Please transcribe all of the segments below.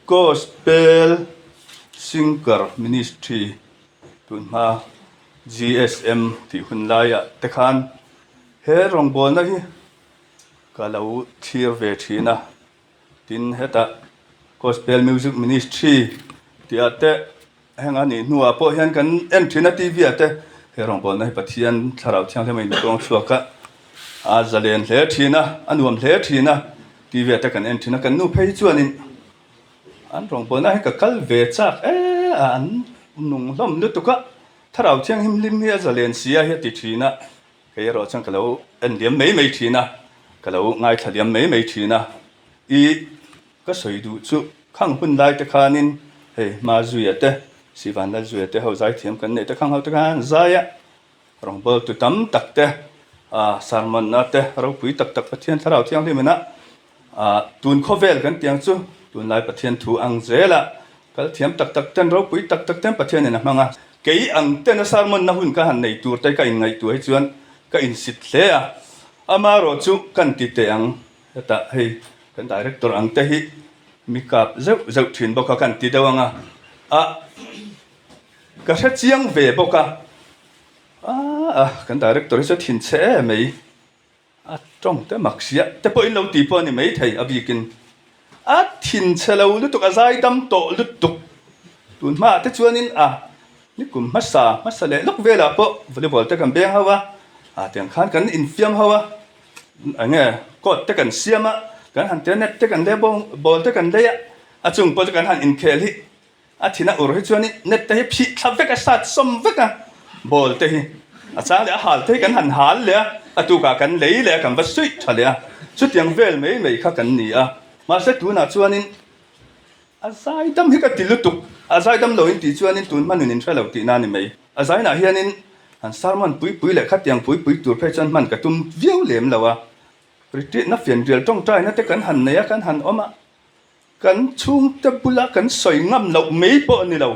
Gospel Singer Ministry tun hma GSM tih hun laiah te khan he rawngbawlna hi ka lo thlir ve thin a, tin hetah Gospel Music Ministry tih ah te Heng a nih hnuah pawh hian kan en thin a TV ah te he rawngbawlna hi Pathian thlarau thianghlim a intuang chhuak a, a zalen hle thin a, a nuam hle thin a, TV ah te kan en thin a, kan nu phei hi chuanin an rawngbawlna hi ka kal ve chak e a, an nung hlawm lutuk a, thlarau thianghlim hlim hi a zalen si a hi a ti thin a, kei erawh chuan ka lo en liam mai mai thin a, ka lo ngaithla liam mai mai thin a, ih. Ka sawi duh chu khang hun lai te khanin hei hma zuia te, Sivan Lal zuia te ho zaithiam kan neih te khang ho te khan an zai a, rawngbawltu tam tak te, ah sermon na te ropui tak tak Pathian Thlarau Thianghlim ina ah tun khawvel kan tih ang chu tunlai Pathian thu ang zela kal thiam tak tak ten ropui tak tak ten Pathian in a hmang a. Kei ang tena sermon na hun ka han nei tur te ka inngaihtuah hi chuan ka insit hle a, amaherawhchu kan ti teh ang. Hetah hei kan director ang te hi mi kap zeuh zeuh thin bawk a kan ti deuh ang a, ah ka hre chiang ve bawk a, ah kan director hi chu a thin chhe em mai, a tawng te mak sia te pawh in lo ti pawh a ni maithei a bikin a thin chhe lo lutuk a zai dam tawh lutuk tun hmaah te chuanin a ni kum hmasa hmasa leh lawk velah pawh volleyball te kan beng ho a, ah tiang khan kan infiam ho a. Eng nge court te kan siam a, kan han tia net te kan lei a, ball te kan lei a, a chung pawh chu kan han inkhel hi a thin a ur hi chuanin net te hi phih thla vek a, sat sawm vek a, ball te hi a chang leh a hal te hi kan han hal leh a, a tukah kan lei leh a, kan va suih tha leh a, chutiang vel mai mai kha kan ni a, mahse tunah chuanin a zaidam hi ka ti lutuk, a zaidam lo in tih chuanin tun hma nun in hre lo tihna a ni mai. A zainah hianin han sermon pui pui leh khatiang pui pui tur phei chuan hman ka tum viau lem lo a, retreat-na fianrial tawngtaina te kan han nei a, kan han awm a, kan chhungte bula kan sawi ngam loh mai pawh a ni lo,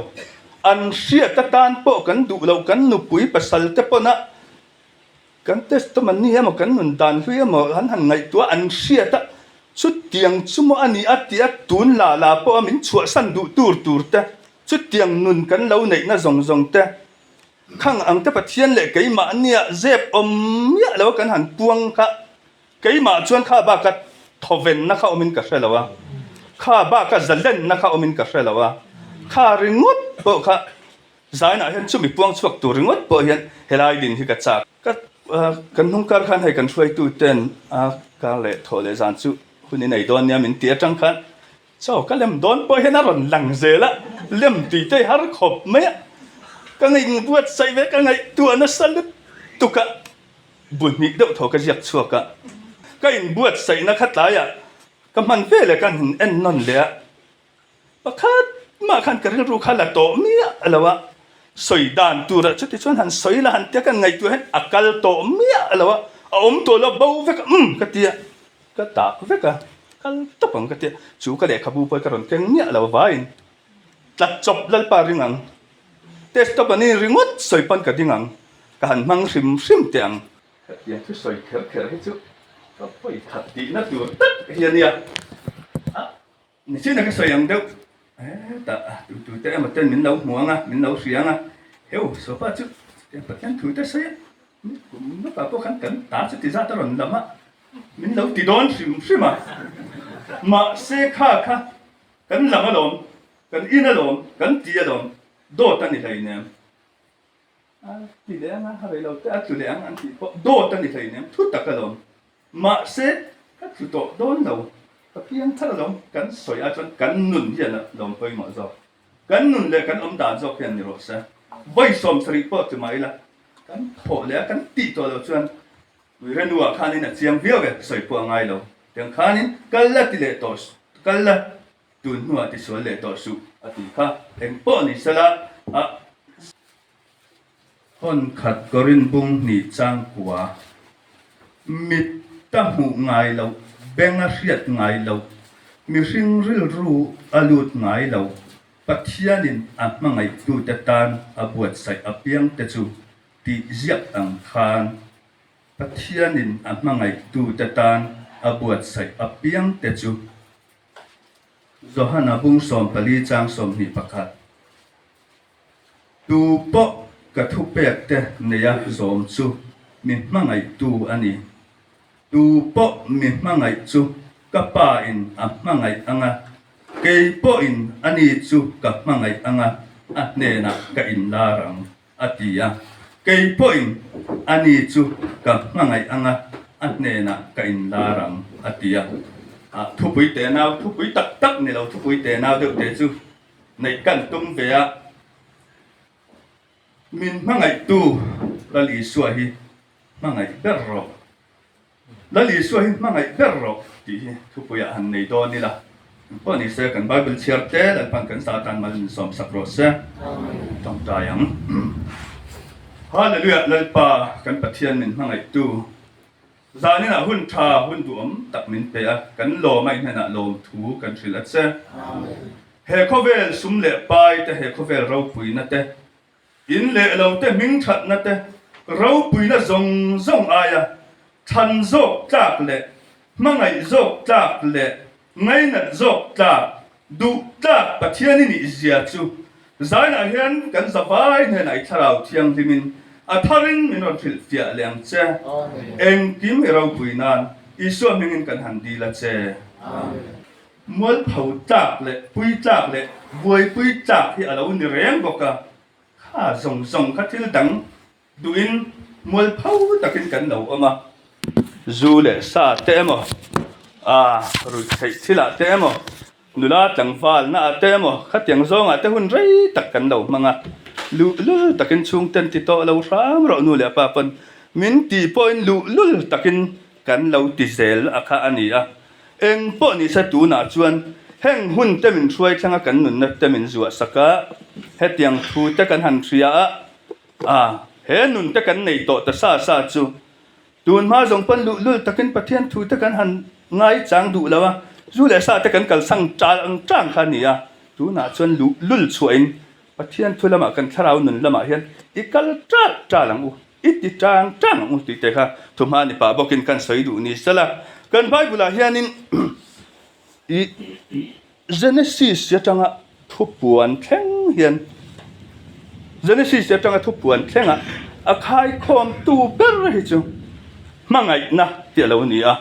an hriat atan pawh kan duh loh, kan nupui pasal te pawna kan testimony emaw kan nun dan hlui emaw an han ngaihtuah an hriat a, chutiang chu maw a ni a tih a tun la la pawh a min chhuahsan duh tur tur te. Chutiang nun kan lo neihna zawng zawng te, khang ang te Pathian leh keimahnia zep awm miah lo kan han puang kha, keimah chuan kha baka thawvenna kha awmin ka hre lo a, kha baka zalenna kha awmin ka hre lo a, kha ringawt pawh kha zainah hian chumi puang chhuak tur ringawt pawh hian helai din hi ka chak. Ka kan hnung kar khan hei kan hruaitu ten a kar leh thawh leh zan chu hun i nei dawn nia min tih atang khan Chaw ka lem dawn pawh hian a rawn lang zel a, lem tui te har khawp mai a, ka ngaih buatsaih ve ka ngaihtuah nasa lutuk a, bu hnih deuh thaw ka ziak chhuak a, ka inbuatsaihna kha tlaiah ka hman ve leh ka han en nawn leh a, pakhat mah khan ka rilru kha la tawh miah lo a, sawi dan turah chuti chuan han sawi la han tia ka ngaihtuah hian a kal tawh miah lo a, a awm tawh lo bo vek a, umm ka ti a. Ka tak vek a, kal tawp ang ka tia, chu ka lehkhabu pawh ka rawn keng miah lo vaiin tlat chawp Lalpa ring ang, test tawp ani ringawt sawi pawn ka ding ang, ka han hmang hrim hrim teh ang. Hetiang thu sawi kher kher hi chu ka pawi khat tihna tur tak hi a nia. Nichina ka sawi ang deuh hetah tu tu te emaw ten min lo hmu ang a, min lo hria ang a, heu sofa chu chutiang Pathian thu te sawi a, ni kum lawkah pawh khan kan ta chu ti zat a rawn lam a, min lo ti dawn hrim hrim a, mahse kha kha kan lam alawm, kan in alawm, kan ti alawm, dawt a ni hleinem. A ti leh ang a, a rei lo te a tlu leh ang an tih pawh dawt a ni hleinem, thu tak alawm. Mahse, ka tlu tawh dawn lo, ka piang thar alawm, kan sawi ah chuan kan nun hian a lawm pawimawh zawk. Kan nun leh kan awm dan zawk hian ni rawh se. Vawi 70 pawh ti mah ila, kan thawh leh a kan tih tawh loh chuan Uirenu ah khanin a chiang viau e, sawi pawh a ngai lo. Tiang khanin kal la ti leh tawh, kal la tun hnuah tisual leh tawh suh a tih kha eng pawh ni sela a hawn khat Korin bung hnih changkua mit ta hmuh ngai loh beng a hriat ngai loh mihring rilru a lut ngai lo Pathianin a hmangaihtute tan a buatsaih apiangte chu tih ziak ang khan Pathianin a hmangaihtute tan a buatsaih apiangte chu. Johana bung 14 chang 21. Tu pawh ka thupek te neia zawm chu mi hmangaihtu a ni. Tu pawh mi hmangaih chu ka Pa in a hmangaih anga, kei pawhin ani chu ka hmangaih anga a hnenah ka inlar ang, a ti a. Kei pawhin ani chu ka hmangaih anga a hnenah ka inlar ang, a ti a. Thupui tenau, thupui tak tak ni lo, thupui tenau deuh te chu neih kan tum ve a. Min hmangaihtu Lal Isua hi hmangaih ber rawh. Lal Isua hi hmangaih ber rawh tih hi thupuiah han nei dawn ila. Engpawh ni se kan Bible chhiar te Lalpan kan Satan mal min sawm sak rawh se. Tawngtai ang. Hallelujah Lalpa kan Pathian min hmangaihtu Zaninah hun tha hun duhawm tak min pe a, kan lawm a inhnenah lawmthu kan hrilh a che. He khawvel sum leh pai te, he khawvel ropuina te, in leh lo te hming thatna te, ropuina zawng zawng aia chhan zawk tlak leh hmangaih zawk tlak leh Ngainat zawk tlak, duh tlak Pathian i nih zia chu zainah hian kan zavai hnenah i Thlarau Thianghlimin a tharin min rawn hrilhfiah leh ang che. Engkim i ropui nan Isua hmingin kan han dil a che. Mualpho tlak leh pui tlak leh buaipui tlak hi a lo ni reng bawk a, kha zawng zawng kha thil dang Duhin mualpho takin kan lo awm a, zu leh sa te emaw, aa ruihtheih thilah te emaw, nula tlangvalna ah te emaw khatiang zawngah te hun rei tak kan lo hmang a, luhlul takin chhungten ti tawh lo hram rawh nu leh pa pawn min tih pawhin luhlul takin kan lo ti zel a kha a ni a. Eng pawh ni se tunah chuan heng hun te min hruai thlanga kan nunna te min zuah sak a, hetiang thu te kan han hria a, A, he nun te kan nei tawh ta sa sa chu tun hma zawng pawn luhlul takin Pathian thu te kan han ngai chang duh lo a, zu leh sa te kan kalsang chal ang chang kha a ni a, tunah chuan luhlul chhuahin Pathian thu lamah kan thlarau nun lamah hian i kal ṭal ṭal ang u, i ti ṭang ṭang ang u tih te kha thuhma ni pah bawkin kan sawi duh ni sela, kan Bible ah hianin i. Genesis atanga thupuan thleng hian Genesis atanga thupuan thlengah a khaikhawmtu ber hi chu hmangaihna tih a lo ni a.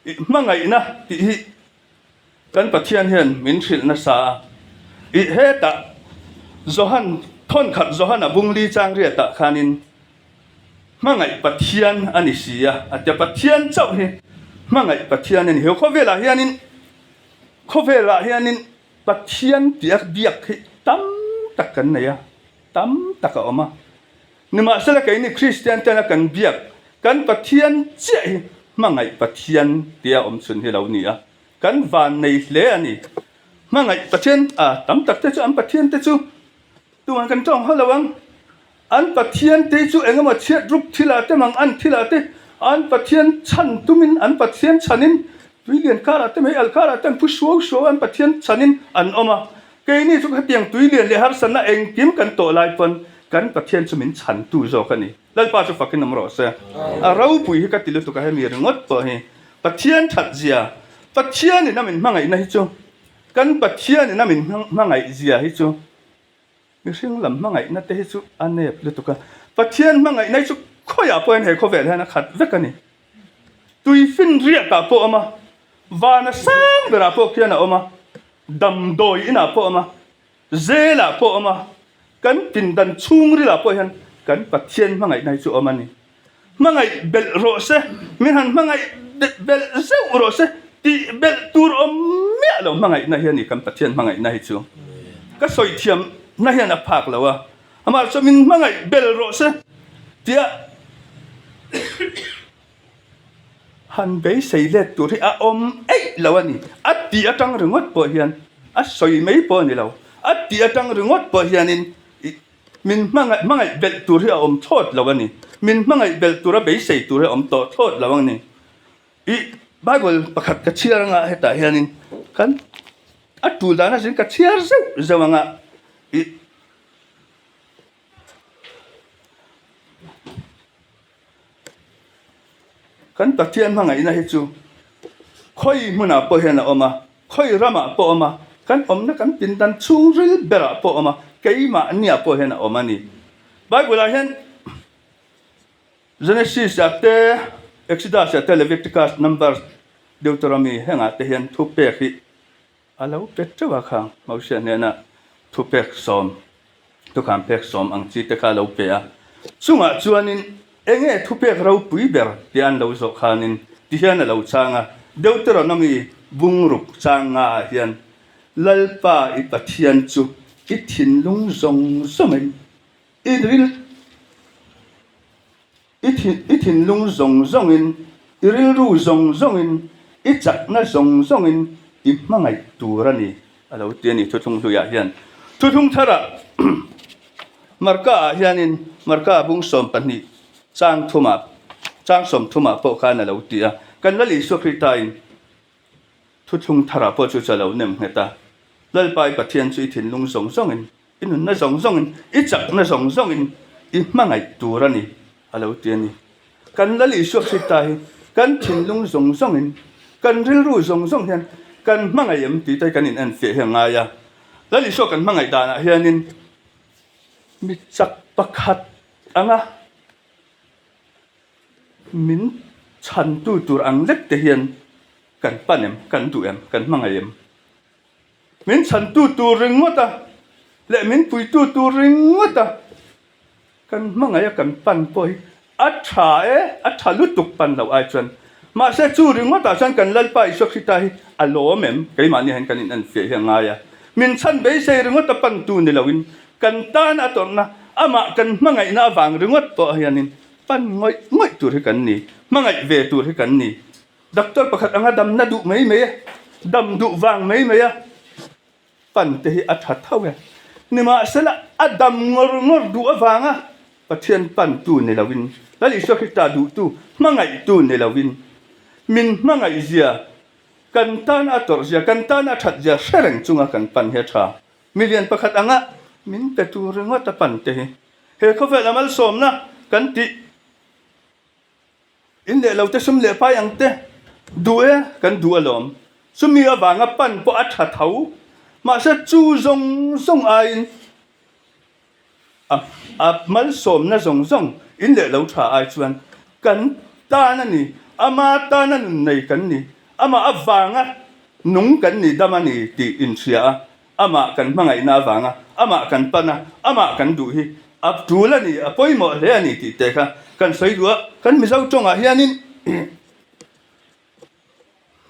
I hmangaihna tih hi kan Pathian hian min hrilh nasa a. I hetah Johan thawnkhat Johana bungli chang riatah khanin hmangaih Pathian a ni si a, a tia Pathian chauh hi hmangaih Pathian a ni. He khawvelah hianin Khawvelah hianin Pathian tia biak hi tam tak kan nei a, tam tak a awm a. Nimahsela keini Kristian tena kan biak, kan Pathian chiah hi hmangaih Pathian tia awm chhun hi lo ni a, kan van nei hle a ni. Hmangaih Pathian a tam tak te chu an Pathian te chu Tuman kan tawng hauh lo ang. An Pathian te chu eng emaw chhiat rup thilah te mang an thilah te an Pathian chhan tumin an Pathian chhanin tuilian karah te mei al karah te an phu suau suau a an Pathian chhanin an awm a. Keini chu khatiang tuilian leh harsatna engkim kan tawh lai pawn kan Pathian chu min chhantu zawk a ni. Lalpa chu fakin awm rawh se. A ropui hi ka ti lutuk a hemi ringawt pawh hi Pathian that zia Pathianin a min hmangaihna hi chu kan Pathianin a min hmangaih zia hi chu Mihring lam hmangaihna te hi chu a nep lutuk a, Pathian hmangaihna hi chu khawiah pawhin he khawvel hian a khat vek a ni. Tui fin riakah pawh a awm a, vana sang berah pawh khian a awm a, damdawi inah pawh a awm a, zelah pawh a awm a, kan pindan chhungrilah pawh hian kan Pathian hmangaihna hi chu a awm a ni. Hmangaih belh rawh se, min han hmangaih belh zeuh rawh se tih belh tur awm miah lo hmangaihna hi a ni kan Pathian hmangaihna hi chu. Ka sawi thiamna hian a phak lo a, amah chuan min hmangaih belh rawh se tia han beisei let tur hi a awm eih lo a ni. A tih atang ringawt pawh hian a sawi mai pawh a ni lo, a tih atang ringawt pawh hianin Min hmangaih hmangaih belh tur hi a awm thlawt lo a ni. Min hmangaih belh tura beisei tur hi a awm tawh thlawt lo a ni. I Bible pakhat ka chhiar anga hetah hianin kan a tul dan azin ka chhiar zeuh zeuh anga i Kan Pathian hmangaihna hi chu khawi hmunah pawh hian a awm a. Khawi ramah pawh awm a, kan awmna kan pindan chhungril berah pawh awm a, keimahniah pawh hian a awm a ni. Bible-ah hian Genesis-ah te, Exodus-ah te, Leviticus, Numbers, Deuteronomy hengah te hian thupek hi A lo pe teuh a kha, Mosia hnena thupek sawm, thukhan pek sawm ang chi te kha a lo pe a. Chungah chuanin enge thupek ropui ber tih an lo zawh khanin tihian a lo chang a, Deuteronomy bungruk chang nga ah hian, Lalpa i Pathian chu i thinlung zawng zawngin i ril I i thinlung zawng zawngin, i rilru zawng zawngin, i chakna zawng zawngin i hmangaih tur a ni, a lo ti a ni Thuthlung hluiah hian. Thuthlung tharah Marka ah hianin Marka bung 12 chang thumah chang 30 ah pawh khan a lo ti a, Kan Lal Isua Kritain Thuthlung tharah pawh chu chu a lo nem nghet a, Lalpa i Pathian chu i thinlung zawng zawngin I nunna zawng zawngin, i chakna zawng zawngin i hmangaih tur a ni, a lo ti a ni. Kan Lal Isua Krista hi kan thinlung zawng zawngin, kan rilru zawng zawng hian kan hmangaih em tih te kan inenfiah hi a ngai a. Lal Isua kan hmangaih danah hianin mi chak pakhat anga min chhantu tur ang lek te hian kan pan em, kan duh em, kan hmangaih em? Min chhantu tur ringawt a leh min puitu tur ringawt a kan hmangaih a kan pan pawh hi a tha e, a tha lutuk pan loh ai chuan. Mahse chu ringawt ah chuan kan Lalpa Isua Krista hi a lawm em? Keimahni hian kan in enfiah hi a ngai a. Min chhan beisei ringawt a pantu ni loin kan tan a tawrhna, amah kan hmangaihna avang ringawt pawh hianin pan ngawih ngawih tur hi kan ni, hmangaih ve tur hi kan ni. Doctor pakhat anga damna duh mai mai a, dam duh vang mai mai a, pan te hi a tha tho e. Nimahsela a dam ngawr ngawr duh avanga Pathian pantu ni loin, Lal Isua Krista duhtu, hmangaihtu ni loin, min hmangaihzia, kan tan a tawrhzia, kan tan a thatzia hre reng chunga kan pan hi a tha. Milian pakhat anga min pe tur ringawt a pan te hi he khawvel a malsawmna kan tih. In leh lo te sum leh pai ang te duh e kan duh alawm. Chumi avanga pan pawh a tha tho. Mahse chu zawng zawng aiin a a malsawmna zawng zawng in leh lo tha ai chuan kan tan a ni, ama tana nun nei kan ni, amah avanga nung kan ni dam a ni tih inhria a. Amah kan hmangaihna avanga amah kan pan a, amah kan duh hi a tul a ni, a pawimawh hle a ni tih te kha kan sawi duh a. Kan Mizo tawngah hianin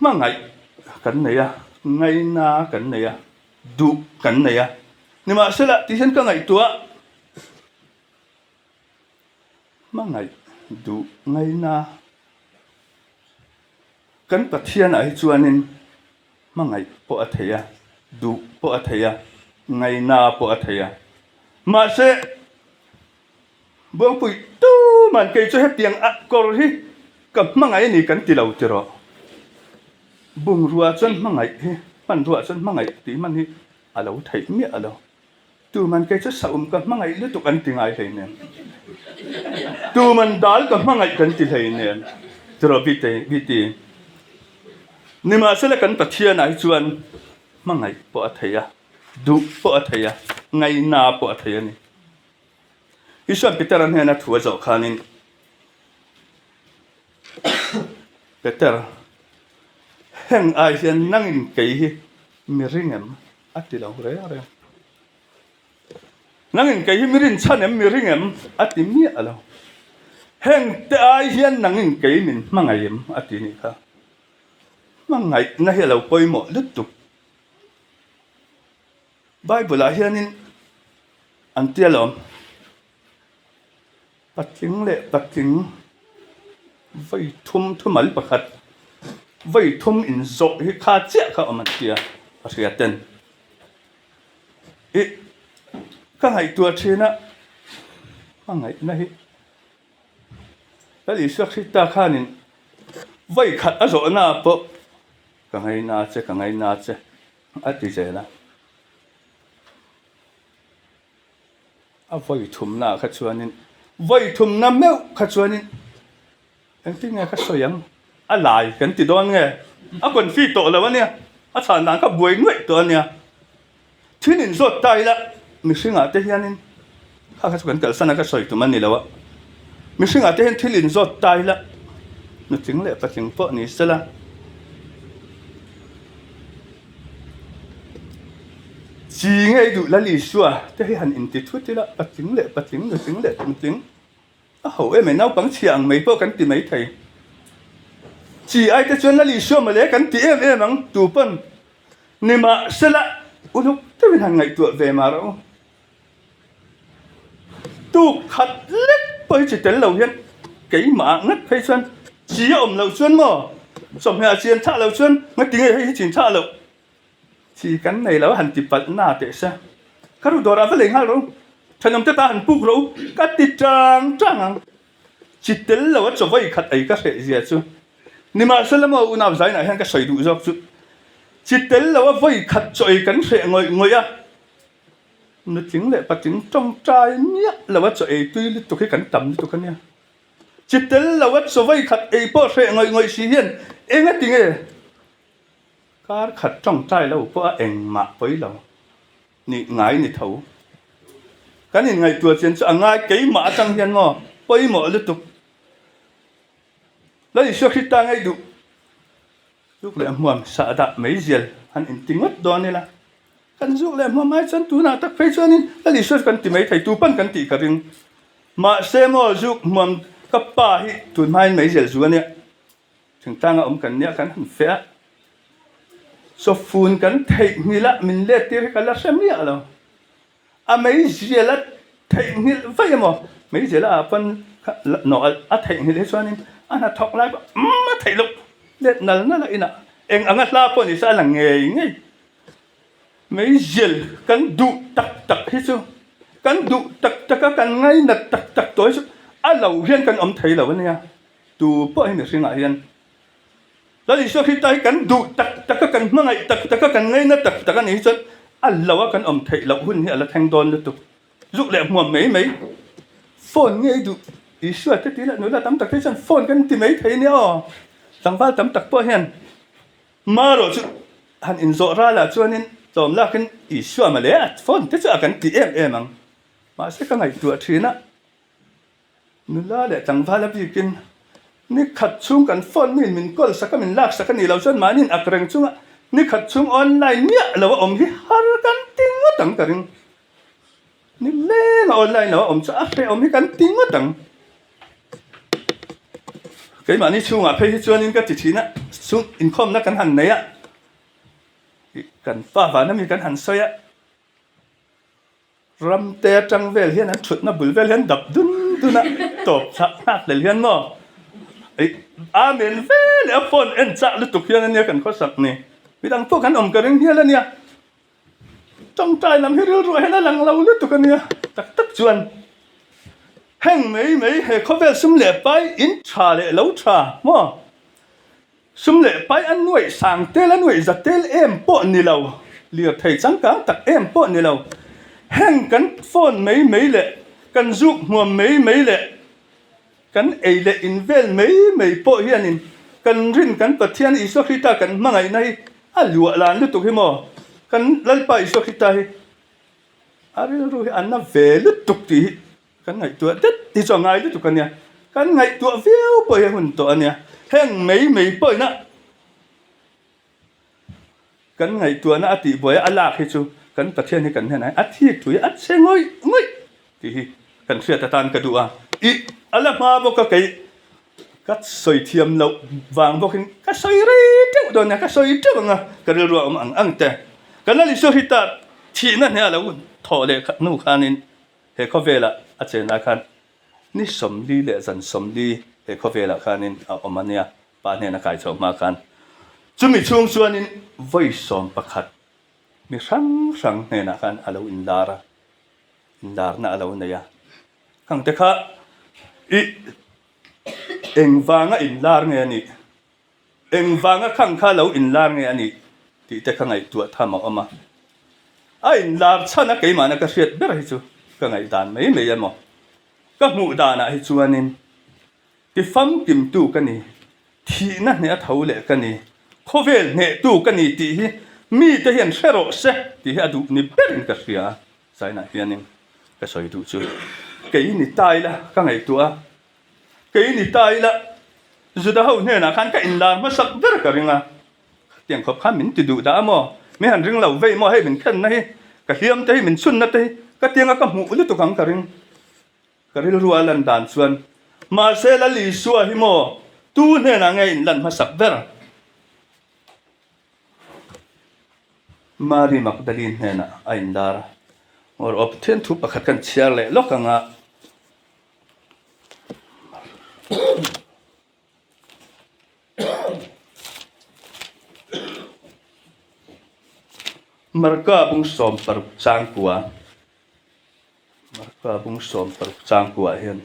hmangaih kan nei a, ngaina kan nei a, duh kan nei a. Nimahsela tih hian ka ngaihtuah hmangaih duh ngaina kan Pathianah hi chuanin Hmangaih pawh a thei a, duh pawh a thei a, ngaina pawh a thei a. Mahse, Buangpui tuman kei chu hetiang a kawr hi ka hmangaih a ni kan ti lo tiraw. Bungrua chuan hmangaih hi, hmanrua chuan hmangaih tih hman hi a lo theih miah lo. Tuman kei chu saum ka hmangaih lutuk an ti ngai hleinem. Tuman dal ka hmangaih kan ti hleinem. Tiraw Bite, Biti. Nimahsela kan Pathianah hi chuan hmangaih pawh a thei a, duh pawh a thei a, ngaihna pawh a thei a ni. Isuan Petera hnena thu a zawh khanin, Peter, heng ai hian nangin kei hi mi ring em? A ti lo reng reng. Nangin kei hi mi rinchhan em, mi ring em? A ti miah lo. Heng te ai hian nangin kei min hmangaih em? A ti nih kha. Hmangaihna hi a lo pawimawh lutuk. Bible-ah hianin an ti alawm. Patling leh patling vawi thum thumal pakhat vawi thum inzawh hi kha chiah kha awm an ti a, a hria ten. Ih ka ngaihtuah thin a, hmangaihna hi Lal Isua Krista khanin vawi khat a zawhna ah pawh ka ngaina che ka ngaina che a ti zel a. A vawi thumna kha chuanin, vawi thumna meuh kha chuanin engtin nge ka sawi ang? A lai kan ti dawn nge? A confi tawh lo a nia. A chhan dan kha buai nuaih tawh a nia. Thil inzawt ta ila mihringah te hianin kha kha chu kan kalsan a ka sawi tum a ni lo a. Mihringah te hian thil inzawt ta ila nutling leh patling pawh ni sela. Chi ngei duh Lal Isua te hi han inti thut ila patling leh patling nutling leh nutling a ho em e naupang chhia ang mai pawh kan ti mai thei. Chi ai te chuan Lal Isua mawle kan ti em em ang tu pawn nimahsela uluk deuhin han ngaihtuah ve mah rawh u. Tuk khat lek pawh hi chi tel lo hian keimah ngat phei chuan chi a awm loh chuan maw chawhmeh ah chian thah loh chuan ngati nge hei hi chin thah loh chi kan nei lo a han ti palh na teh se ka ru dawrah va lei nghal rawh u thenawm te ta han puk rawh u ka ti tang tang ang chi tel lo a chaw vawi khat ei ka hreh zia chu nimahsela maw unau zainah hian ka sawi duh zawk chu chi tel lo a vawi khat chaw ei kan hreh ngawih ngawih a. Nutling leh patling tawngtai miah lo a chaw ei tui lutuk hi kan tam lutuk a nia. Chi tel lo a chaw vawi khat ei pawh hreh ngawih ngawih si hian eng a ti nge? Kar khat tawngtai lo pawh a engmah pawi lo nih ngai ni tho. Kan inngaihtuah chian chu a ngai keimah atang hian maw pawimawh lutuk. Lal Isua Krista ngei duh zuk leh hmuam sahdah meizial han inti ngawt dawn ila. Kan zuk leh hma mai chuan tunah tak phei chuanin Lal Isua chu kan ti mai thei tu pawn kan tih ka ring. Mahse maw zuk hmuam ka pa hi tun hmain meizial zu a nia. Thingtlanga awm kan nia kan han feh a. Chawfun kan theihnghilh a min let tir hi ka la hre miah lo. A meizial a theihnghilh vaih emaw meizial a ah pawn nawh a theihnghilh hi chuanin a hnathawk lai pawh umm a theih loh let nal nal a inah eng anga hla pawh ni se a la ngei ngei. Meizial kan duh tak tak hi chu kan duh tak tak a kan ngainat tak tak tawh hi chu a lo hian kan awm thei lo a nia tu pawh hi mihringah hian Lal Isua Krista hi kan duh tak tak a kan hmangaih tak tak a kan ngainat tak tak a nih hi chuan a lo a kan awm theih loh hun hi a la thleng dawn lutuk zuk leh hmuam mai mai phone ngei duh Isua te tih leh nula tam tak te chuan phone kan ti mai thei nia aw tlangval tam tak pawh hian Marawh chu han inzawh ralah chuanin tlawm lakin Isua mah leh a phone te chu a kan ti em em ang. Mahse ka ngaihtuah thin a, nula leh tlangval a bikin ni khat chhung kan phone miin min call sak a min lak sak a nih loh chuan mahniin ak reng chunga ni khat chhung online miah lo a awm hi har kan ti ngawt ang ka ring. Ni leng a online lo a awm chu a hrehawm hi kan ti ngawt ang. Keimahni chhungah phei hi chuanin ka ti thin a, chhung inkhawmna kan han nei a, kan pa vana mi kan han sawi a, ramte atang vel hian an thutna bul vel hian dap dun dun a, tawp chhah nghak hlel hian maw ih amen ve leh a phone en chah lutuk hian ania kan khawsak ni, midang pawh kan awm ka ring hial ania. Tawngtai lam hi rilruah hian a lang lo lutuk a nia, tak tak chuan heng mai mai he khawvel sum leh pai in tha leh lo tha maw? Sum leh pai a nuaih sang tel a nuaih za tel em pawh ni lo, lirthei changkang tak em pawh ni lo, heng kan phone mai mai leh kan zuk hmuam mai mai leh Kan ei leh in vel mai mai pawh hianin kan rin kan Pathian Isua Krista kan hmangaihna hi a luah lan lutuk hi maw? Kan Lalpa Isua Krista hi a rilru hi a na ve lutuk tih hi kan ngaihtuah det hi chu a ngai lutuk a nia. Kan ngaihtuah viau pawh hi a hun tawh a nia. Heng mai mai pawhin a. Kan ngaihtuahna a tihbuai a, a lak hi chu kan Pathian hi kan hnenah hian a thik thui a che ngawih ngawih tih hi kan hriat atan ka duh a. Ih, a la hma bawk a kei ka sawi thiam loh vang bawkin ka sawi rei teuh dawn nia, ka sawi teuh ang a, ka rilru a awm ang ang te. Kan Lal Isua Krista thihna hneh a lo thawh leh hnu khanin he khawvelah a chen lai khan ni 40 leh zan 40 he khawvelah khanin a awm a nia. Pa hnena kai chhoh hma khan chumi chhung chuanin vawi 11 mi hrang hrang hnenah khan a lo inlar a, inlarna a lo nei a. Khang te kha i engvanga inlar nge a nih, engvanga khang kha lo inlar nge a nih tih te kha ngaihtuah tham a awm a. A inlar chhan a keimahna ka hriat ber hi chu ka ngaihdan mai mai emaw ka hmuh danah hi chuanin Ti famkimtu ka ni, thihna hneh a tho leh ka ni. Khawvel hnehtu ka ni tih hi mite hian hre rawh se tih hi a duh ni berin ka hria a, China hianin ka sawi duh chu kei ni ta ila ka ngaihtuah a, kei ni ta ila Juda ho hnenah khan ka inlar hmasak ber ka ring a, khatiang khawp khan min ti duh dah a maw, min han ring lo vei maw hei min khenna hi ka hliam te hi min chhunna te hi ka tianga ka hmuh lutuk ang ka ring. Ka rilru a lan dan chuan, Mahse Lal Isua hi maw tu hnenah nge in lan hmasak ber? Mary Magdalene hnenah a inlar a. Or aw Pathian thu pakhat kan chhiar leh lawk ang a. Marka bung 16 changkua. Marka bung 16 changkua hian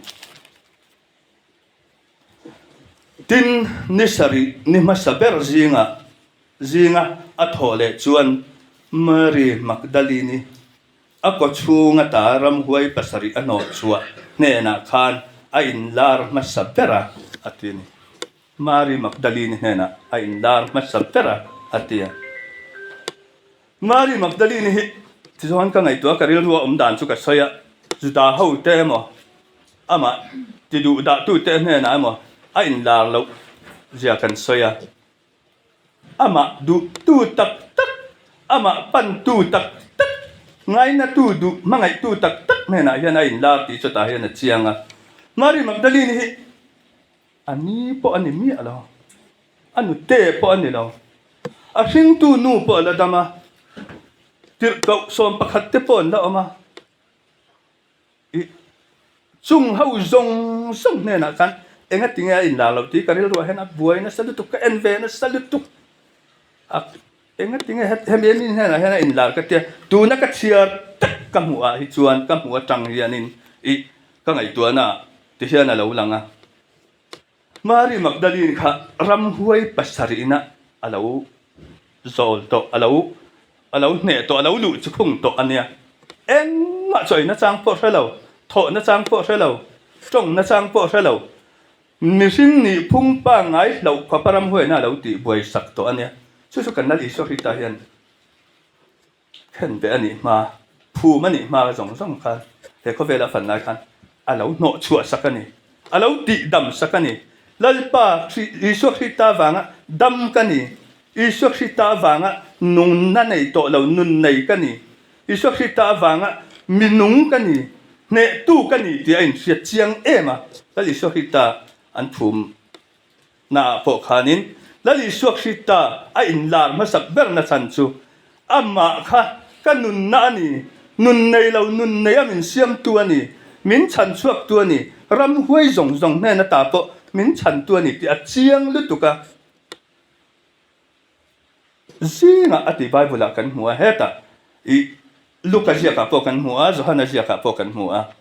Tin, ni sarih ni hmasa ber zinga zinga a thawh leh chuan Mary Magdalene-i A kawchhung ata ramhuai pasarih a hnawh chhuah hnenah khan a inlar hmasa ber a, a ti a ni. Mary Magdalene hnenah a inlar hmasa ber a, a ti a. Mary Magdalene hi tichuan ka ngaihtuah a, ka rilru a awm dan chu ka sawi a, Juda hote emaw, amah tiduhdahtute hnenah emaw a inlar loh zia kan sawi a. Amah duhtu tak tak, amah pantu tak tak, ngainatu duh hmangaihtu tak tak hnenah hian a inlar tih chutah hian a chiang a. Mary Magdalene hi a ni pawh a ni miah lo, a nute pawh a ni lo, a hringtu nu pawh a la dam a, tirhkoh 11 te pawh an la awm a. I chung ho zawng zawng hnenah khan enga tinge a inlar loh tih ka rilruah hian a buai nasa lutuk, ka en ve nasa lutuk a, enga tinge hemi mi hnenah hian a inlar ka tia, tuna ka chhiar tak ka hmuh ah hi chuan ka hmuh atang hianin i ka ngaihtuahna ah ti hian a lo lang a. Mary Magdalene kha ramhuai pasarihna a lo zawl tawh, a lo a lo hneh tawh, a lo luh chu khung tawh a nia. Engmah chawi nachang pawh hre lo, thawh nachang pawh hre lo, tawng nachang pawh hre lo, mihring nih phung pangngai hlauh khawpa ramhuaina a lo tih buai sak tawh a nia. Chu chu kan Lal Isua Krista hian Khen ve a nih hma, phum a nih hma zawng zawng khan he khawvela a fan lai khan a lo hnawh chhuah sak a ni, a lo tih dam sak a ni. Lalpa Isua Krista avanga dam ka ni, Isua Krista avanga nunna nei tawh lo nun nei ka ni, Isua Krista avanga mi nung ka ni, hnehtu ka ni tih a inhriat chiang em a, Lal Isua Krista an phum Naah pawh khanin Lal Isua Krista a inlar hmasak berna chhan chu amah kha ka nunna a ni, nun nei lo nun nei a min siamtu a ni, min chhan chhuaktu a ni, ramhuai zawng zawng hnen ata pawh min chhantu a ni tih a chiang lutuk a. Zingah a ti Bible-ah kan hmu a, hetah i Luka ziakah pawh kan hmu a, Johana ziakah pawh kan hmu a,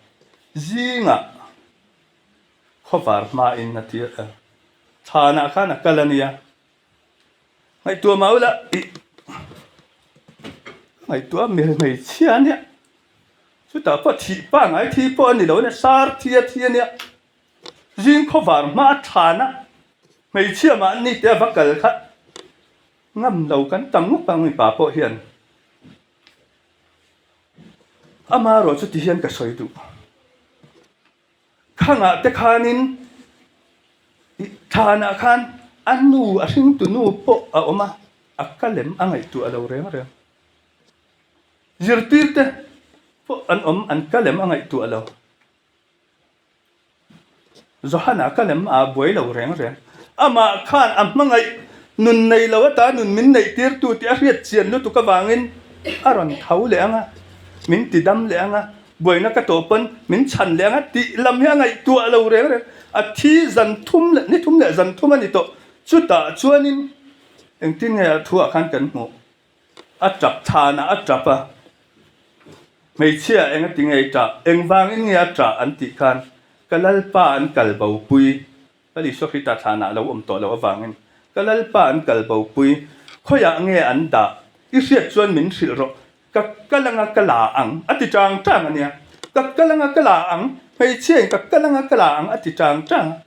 zingah. Khawvar hmain a ti a, Chhanah khan a kal a nia. Ngaihtuah mah ula ih ka ngaihtuah mi hmeichhia a nia. Chutah pawh thih pangngai thi pawh a ni lo a nia, sar thi a thi a nia. Zing khawvar hma a chhana hmeichhia mahni te a va kal kha ngam lo kan tam ngawt ang mipa pawh hian. Amaherawh chu ti hian ka sawi duh. Khangah te khanin thlanah khan a nu, a hringtu nu pawh a awm a, a ka lem a ngaihtuah lo reng reng. Zirtir te pawh an awm, an ka lem a ngaihtuah lo. Johana ka lem a buai lo reng reng. Amah khan a hmangaih nun nei lo ata nun min neih tirtu tih a hriat chian lutuk avangin a rawn tho leh ang a, min ti dam leh ang a, Buaina ka tawh pawn min chhan leh anga tih lam hi a ngaihtuah lo reng reng. A thi zan thum leh ni thum leh zan thum a ni tawh. Chutah chuanin engtin nge a thuah khan kan hmuh? A tap chhanah a tap a, hmeichhia enga ti nge i tah? Engvangin nge a tah an tih khan ka Lalpa an kal bopui. Ka Isua Krista thlanah a lo awm tawh loh avangin ka Lalpa an kal bopui, khawiah nge an dah? I hriat chuan min hrilh rawh, ka kal anga ka la ang, a ti chang chang a nia. Ka kal anga ka la ang, hmeichhiain ka kal anga ka la ang a ti chang chang a.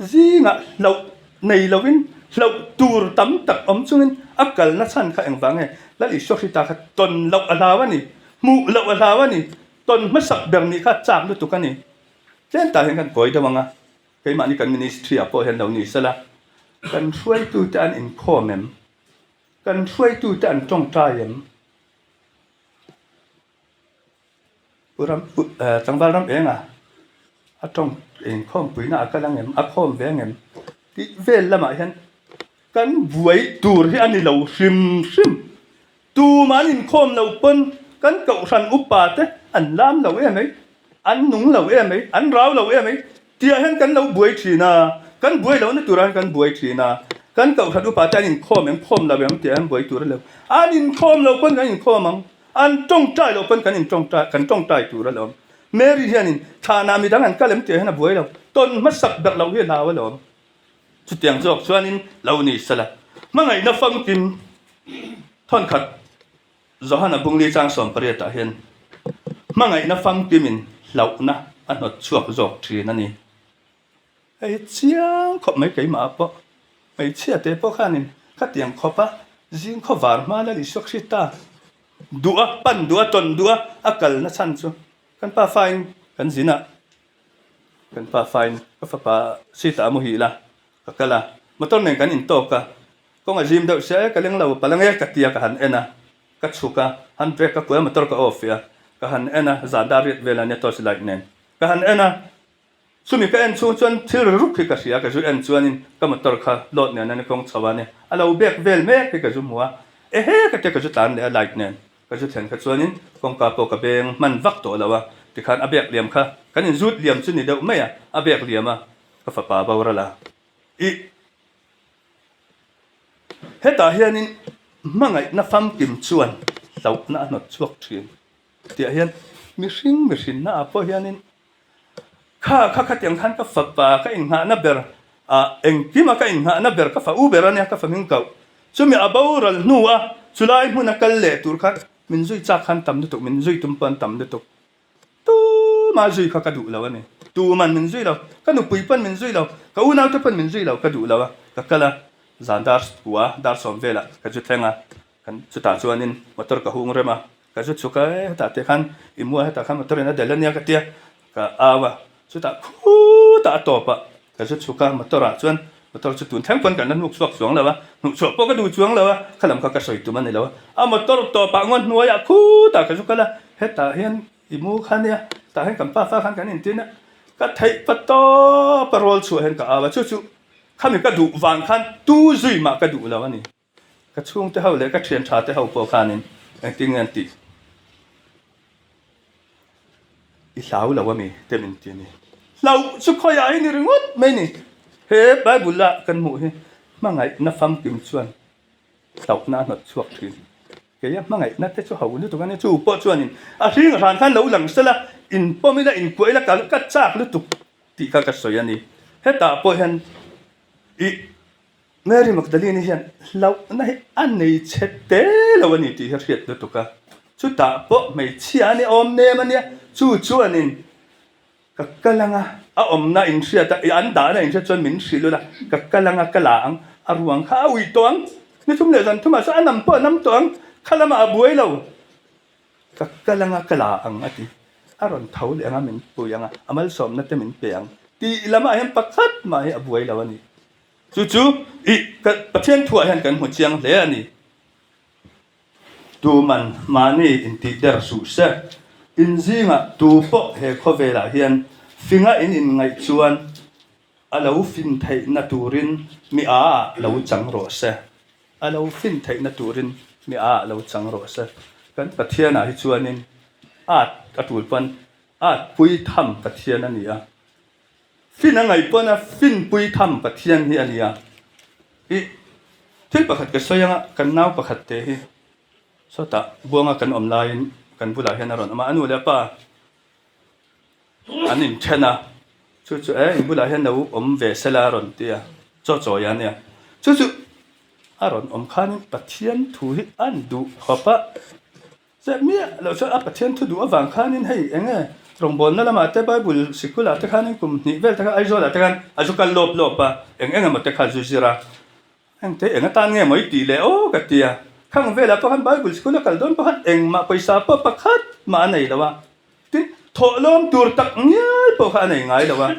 Zingah hlauh. nei lovin hlauh tur tam tak awm chungin a kalna chhan kha engvang nge? Lal Isua Krista kha tawn loh a hlau a ni, hmuh loh a hlau a ni, tawn hmasak ber nih kha chak lutuk a ni. Tlem tah hian kan kawi deuh ang a, keimahni kan ministry ah pawh hian lo ni sela, kan hruaitute an inkhawm em? Kan hruaitute an tawngtai em? Pu ram pu tlangval ram enga a tawng inkhawmpuina a kal ang em a khawm ve ang em tih vel lamah hian kan buai tur hi a ni lo hrim hrim tumah an inkhawm lo pawn kan kohhran upa te an lam lo em mai an nung lo em mai an rau lo em mai Tihah hian kan lo buai thin a, kan buai lohna turah hian kan buai thin a, kan kohhran upa te an inkhawm em, khawm lo em tihah hian buai tur a lo. An inkhawm lo pawn kan inkhawm ang, an tawngtai lo pawn kan intawngtai, kan tawngtai tur a lo awm. Mary hianin thlanah midang an kal em tihah hian a buai lo, tawn hmasak ber loh hi a hlau a lo awm. Chutiang zawk chuanin lo ni sela, hmangaihna famkim thawnkhat Johana Bungli chang 18 ah hian hmangaihna famkimin hlauhna a hnawt chhuak zawk thin a ni. Hei hi chiang khawp mai keimah ah pawh hmeichhia te pawh khanin khatiang khawp a zing khaw var hma Lal Isua Krista duh a, pan duh a, tawn duh a, a kalna chhan chu kan pa fain kan zin a, kan pa fain ka fapa seat ah a muhil a, ka kal a, motor nen kan intawk a, Kawng a zim deuh sia e, ka leng lo palh ange ka tia ka han en a, ka chhuk a, hand brake ka kuai a motor ka off a, ka han en a, zan dar riat vel a nia torch light nen ka han en a, chumi ka en chhung chuan thil ri ruk hi ka hria, ka zu en chuanin ka motor kha load nen a ni kawng chho a nia, a lo bek vel mek hi ka zu hmu a, ehe ka tia ka zu tlan leh a light nen ka zu thlen kha chuanin kawngka pawh ka beng hman vak tawh lo a, tikhan a bek liam kha kan inzut liam chu ni deuh mai a, a bek liam a, ka fapa boral a, ih. Hetah hianin hmangaihna famkim chuan hlauhna a hnawt chhuak thin tihah hian mihring mihrinna ah pawh hianin kha kha khatiang khan ka fapa ka inngahna ber ah engkima ka inngahna ber ka fa u ber ania ka fa hming kauh chumi a boral hnu a chulai hmuna kal leh tur khan min zui chak khan tam lutuk min zui tum pawh an tam lutuk. Tuma zui kha ka duh lo a ni. Tuman min zui lo, ka nupui pawn min zui lo, ka unaute pawn min zui lo, ka duh lo a. Ka kal a, zan dar kua, dar sawm velah ka zu thleng a, kan chutah chuanin motor ka hung rem a, ka zu chhuk a, e hetah te khan i mua hetah khan motor in a del a nia ka tia, ka au a, chutah khutah a tawp a, ka zu chhuk a, motor ah chuan motor chu tun thleng pawn kan la hnuk chhuak chuang lo a, hnuh chhuah pawh ka duh chuang lo a, kha lam kha ka sawi tum a ni lo a, a motor tawpah ngawn hnuaiah khutah ka zu kal a, hetah hian i mu kha nia, tah hian kan pa fa khan kan intin a, ka theih pa tawp a rawl chhuah hian ka au a, chu chu khami ka duh vang khan tu zui mah ka duh lo a ni. Ka chhungte ho leh ka thian tha te ho pawh khanin engtin nge an tih? I hlau lo a mi te min ti a ni. Hlauh chu khawiah hi ni ringawt mai ni. He Bible a kan hmuh hi hmangaihna famkim chuan hlauhna a hnawt chhuak thin. Keia hmangaihna te chu ho lutuk a nia, chu pawh chuanin a hring hran khan lo lang sela, inpawm ila, inkuah ila ka chak lutuk tih kha ka sawi a ni. Hetah pawh hian i Mary Magdalene hian hlauhna hi a nei chhe te lo a ni tih hi a hriat lutuk a, chutah pawh hmeichhia a ni awm nem a nia, chu chuanin ka kal anga a awmna inhriat a, an dahna inhriat chuan min hrilh ula, ka kal anga ka la ang, a ruang kha a uih tawh ang, ni thum leh zan thumah chuan a nam pawh a nam tawh ang, kha lamah a buai lo, ka kal anga ka la ang a ti, a rawn tho leh anga min pui anga, a malsawmna te min pe ang tih lamah hian pakhat mah hi a buai lo a ni. Chu chu i Pathian thuah hian kan hmu chiang hle a ni. Tuman mahni intih der suh se. In zingah tu pawh he khawvelah hian finga in inngaih chuan a lo fin theihna turin mi a ah lo chang rawh se. A lo fin theihna turin mi a ah lo chang rawh se. Kan Pathianah hi chuanin at a tul pawn at pui tham Pathian a ni a. Fin a ngaih pawn a finpui tham Pathian hi a nia. Ih, thil pakhat ka sawi anga kan nau pakhat te hi sawtah buanga kan awm laiin kan bulah hian a rawn awm a, a nu leh a pa an inthen a, chu chu e in bulah hian lo awm ve sela a rawn ti a, chaw chawi a nia. Chu chu a rawn awm khanin Pathian thu hi an duh khawp a. Zep miah loh chuan a Pathian thu duh avang khanin hei eng nge? Rawngbawlna lamah te Bible sikulah te khanin kum hnih vel te kha Aizawlah te khan a zu kal lawp lawp a, eng eng emaw te kha zu zir a. Engte eng atan nge maw i tih leh aw ka ti a. Khang velah pawh khan Bible sikul a kal dawn pawh khan engmah pawisa pawh pakhat mah a nei lo a. Tin, thawhlawm tur tak ngial pawh kha a nei ngai lo a.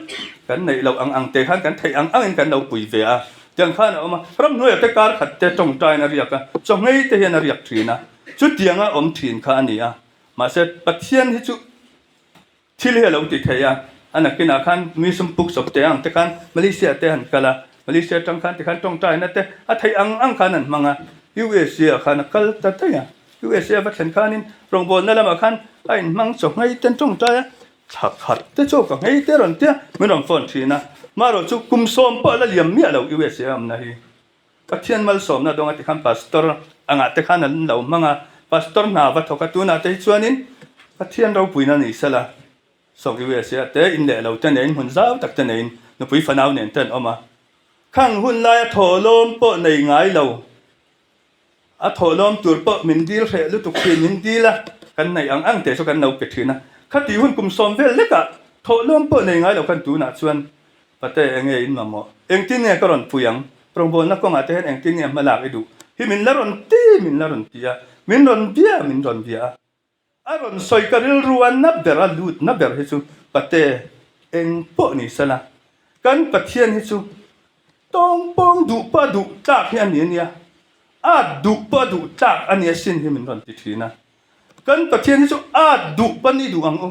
Kan neih loh ang ang te khan kan theih ang angin kan lo pui ve a. Tiang khan a awm a. Ramhnuaiah te kar khat te tawngtaiin a riak a, chawhngei te hian a riak thin a. Chutianga awm thin kha a ni a. Mahse, Pathian hi chu thil hi a lo ti thei a, a nakinah khan mi sum puk chawp te ang te khan Malaysia te han kal a, Malaysia atang khan tikhan tawngtaina te a theih ang ang khan an hmang a, USA ah khan a kal ta daih a, USA a va thlen khanin rawngbawlna lamah khan a inhmang chaw nghei te an tawngtai a, thla khat te chaw ka nghei te a rawn ti a, min rawn phone thin a, marawh chu kum sawm pawh a la liam miah lo USA a awmna hi. Pathian malsawmna dawnga tikhan Pastor angah te khan an lo hmang a, Pastor hna va thawk a, tunah te hi chuanin Pathian ropuina ni sela, Sawk USA te in leh lo te neiin hmun zau tak te neiin nupui fanau nen te an awm a, khang hun laia thawhlawm pawh nei ngai lo, a thawhlawm tur pawh min dil hreh lutuk thin, min dil a, kan neih ang ang te chu kan lo pe thin a, khati hun kum sawm vel lekah thawhlawm pawh nei ngai lo khan tunah chuan Pate, enge in mamawh? Engtin nge ka rawn pui ang? Rawngbawlna kawngah te hian engtin nge hma lak i duh? Hi min la rawn ti, min la rawn ti a, min rawn bia, min rawn bia a. A rawn sawi ka rilru a na ber a, lut na ber hi chu Pate, eng pawh ni sela, kan Pathian hi chu tawng pawng duh pawh a duh tlak hi a ni a nia, at duh pawh a duh tlak a nia sin hi min rawn ti thin a. Kan Pathian hi chu at duh pawn i duh ang u.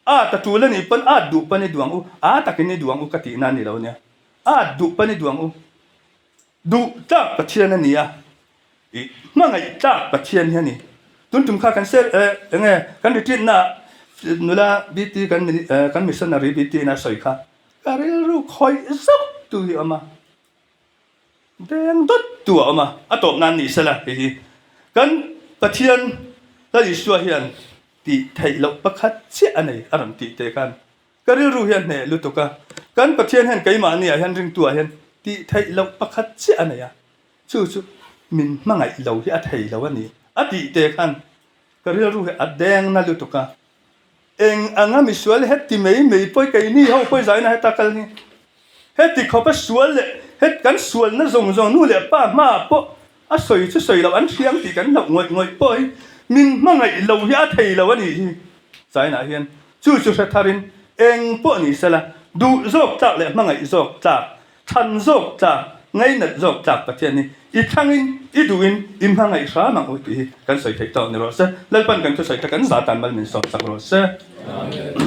A ta tul a nih pawn at duh pawn i duang u, a takin i duang u ka tihna a ni lo nia. At duh pawn i duang u. Duh tlak Pathian a ni a, i hmangaih tlak Pathian hi a ni. Tun tum kha kan ser eh enge kan retreat na ah nula BT kan kan missionary BT in a sawi kha ka rilru khawih zauh tu hi a awm a. Deng dawt tu a awm a, a tawp nan ni sela hei hi kan Pathian Lal Isua hian tih theih loh pakhat chiah a nei a rawn tih te khan ka rilru hi a hneh lutuk a, kan Pathian hian keimahni ah hian ringtu ah hian tih theih loh pakhat chiah a nei a, chu chu min hmangaih lo hi a thei lo a ni a tih te khan ka rilru hi a deng na lutuk a. Eng anga misual heti mai mai pawi keini ho pawi zaina heta kal hi heti khawpa sual leh het kan sualna zawng zawng nu leh pa hmaah pawh a sawi chu sawi loh an hriam tih kan hlauh ngawih ngawih pawh hi min hmangaih lo hi a thei lo a nih hi China hian chu chu hre tharin eng pawh ni sela duh zawk tlak leh hmangaih zawk tlak Thlan zawk tlak, ngainat zawk tlak Pathian hi i thlangin, i duhin, i hmangaih hram ang u tih hi kan sawi theih tawk ni rawh se. Lalpan kan thusawi te kan zah tan mal min sawm sak rawh se. Amen.